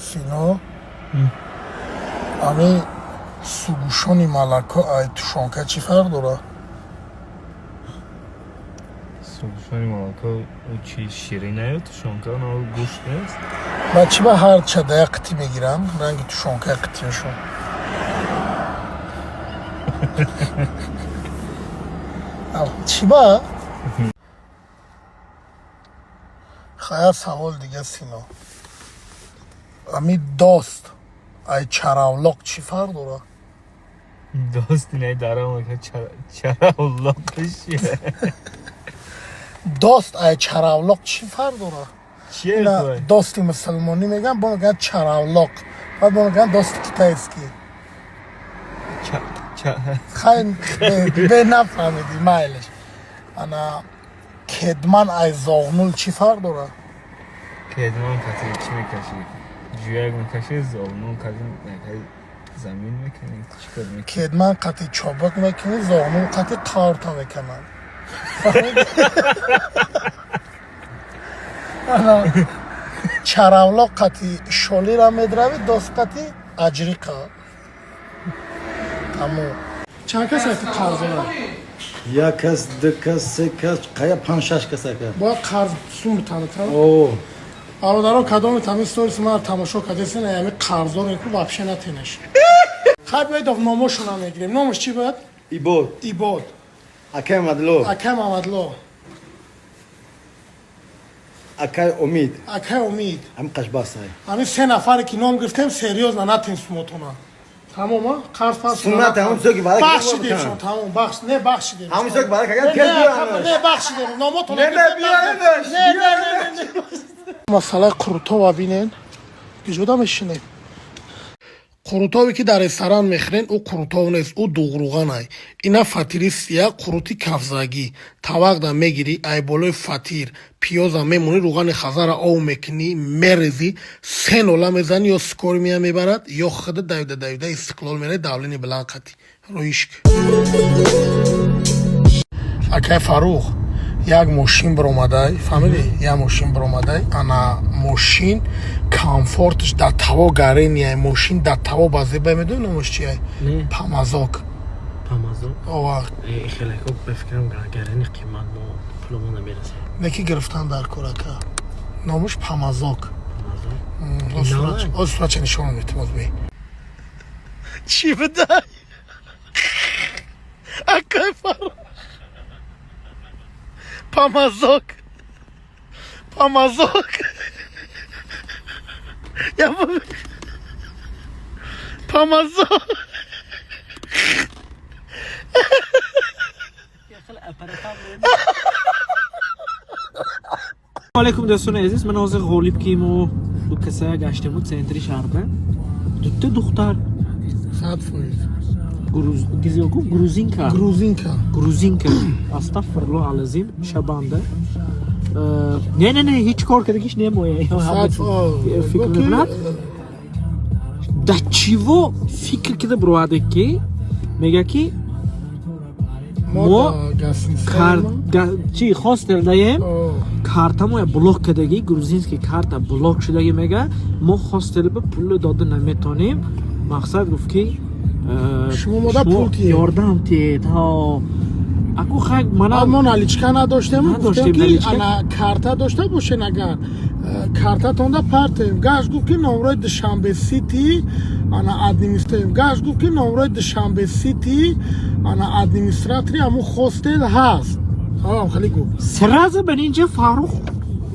Сино, ами сгущённый молоко ай тушёнка чӣ фарқ дорад? Сгущённый молоко чи ширина ё тушёнка, на гӯшт нест? Ба чӣ ба ҳар чада як қитӣ мегиранд, ранги тушёнка як қитиашон? Чӣ ба? Хая, савол дига, Сино. Ами дост ай чаравлоқ чӣ фарқ дорад? Дост инай дарамака, чаравлоқиш чие? Дост ай чаравлоқ чӣ фарқ дорад? Чие? Ина дости мусулмонӣ мегӯянд, бо мегӯянд чаравлоқ, баъд бо мегӯянд дости китайский. Хай, бе нафаҳмидӣ, майлеш. Ана кедман ай зоғнул чӣ фарқ дорад? Кедман кати чӣ мекашӣ? Ҷӯяк мекашӣ, зоғнул кати замин мекунӣ, чӣ кор мекунӣ? Кедман қати чобук мекунӣ, зоғнул қати қарта мекунанд. Ана чаравлоқ қати шолира медравӣ, дост қати аҷриқа. Тамом. Чанд кас ҳасти қарздора? Як кас, ду кас, се кас, қая, панҷ, шаш кас, ака. Бояд қарз сум битанад. О. Бародарон, кадоми тами сторис мара тамошо кардесен, ами қарздор ку вообще натенеш. Хай, биёед, номошона мегирем. Номаш чӣ буд? Ибод. Ибод. Акай Мадло. Акай Мамадло. Акай Умид. Акай Умид. Ҳам қашбасай. Ами се нафаре ки ном гирифтем, серьёзно натен сумотона. Тамом, қарз пас. Суннат ҳамон чизе ки ваъда бахшидем. Тамом, бахш не, бахшидем. Ҳамон чизе ки ваъда кардем. Не, бахшидем номотон. Не, не, биёренаш. Не, не, не, не. Масъалаи қурутова бинен, киҷода мешинем. Қурутове ки дар ресторан мехӯрен, ӯ қурутов нест, ӯ дуғруғанай. Ина фатири сия, қурути кафзагӣ. Тавақда мегирӣ, ай болои фатир пиёза мемонӣ, рӯғани хазара ов мекунӣ, мерезӣ, се нола мезанӣ, ё скорый мея мебарад, ё худа давида давида Истиқлол мере, давление баланд қатӣ роишк. Акай Фаррух, як мошин биромадай, фаҳмидӣ? Як мошин биромадай. Ана мошин комфортш дар таво гаренияй, мошин дар таво базебай. Медони номаш чияй? Памазок. Памазок? Ова. Хелеко, ба фикрам, гарени қимат, мо пулмо намерасем. Неки гирифтан дар кор, ака. Номаш Памазок. Сурача нишон метим. Озби чӣ бидай, акай Фаррух? Памазок, Памазок. Я Памазок. Алейкум, дӯстони азиз. Ман ҳозир Ғолиб ки мо ду каса гаштему центри шаҳрба, дута духтар. 100%. Грузинка. Грузинка. Грузинка, астағфируллоҳ алазим, шабанда. Не, не, не, ҳеҷ кор кардагиш немоя, фикр мекунад. Да чиво фикр кида бироварде, ки мега, ки мо чи хостел даем, картамоя блок кардагӣ, грузинский карта блок шудагӣ. Мега, мо хостел ба пул дода наметонем. Мақсад гуфт, ки шумо мода пул тиед. Ёрдам тиед. Аку хай мана мо наличка надоштем, гуфтем, Надоштем ки наличка. Ана карта дошта бошен, агар картатонда партем. Гаш гуфт, ки номрои Душанбе Сити ана администратор, гаш гуфт, ки номрои Душанбе Сити ана администратори ҳамун хостел ҳаст. Ҳам хеле гуфт. Сразу ба инҷа Фаррух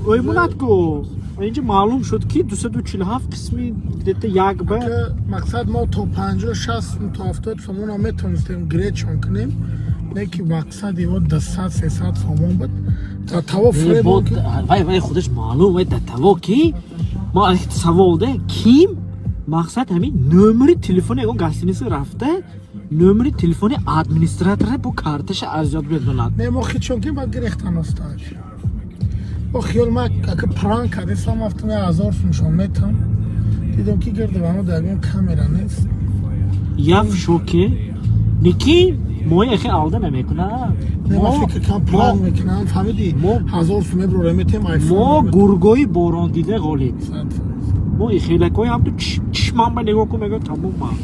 оймонад ку, инҷа маълум шуд, ки 247 қисми где-то як ба Ки мақсад мо то 50, 60, то 70 сомона метонистем гречон кунем, не ки мақсади мо 200, 300 сомон буд. Та таво фребон ки вай худаш маълум, вай да таво ки мо савол де, ким мақсад ҳамин номери телефони ягон гостиница рафта, номери телефони администратора бо карташа аз ёд медонад? Не, мо хичон ки баъд гирехтан осташ. Бо хиёл ма ака пранк кардесам, афтам, 1000 сумшон метам. Дидам, ки гирди ба мо дар ягон камера нест. Я в шоке. Ники мои эхе алда намекунад. Не, ма фикр кам пранк мекунам, фаҳмидӣ? 1000 сум меброра метем, айфон. Мо гургои борондида, Ғолиб. 100%. Мо ихелакҳои ҳамту чишмам ба нигоҳ кун, мегӯям, тамом ман.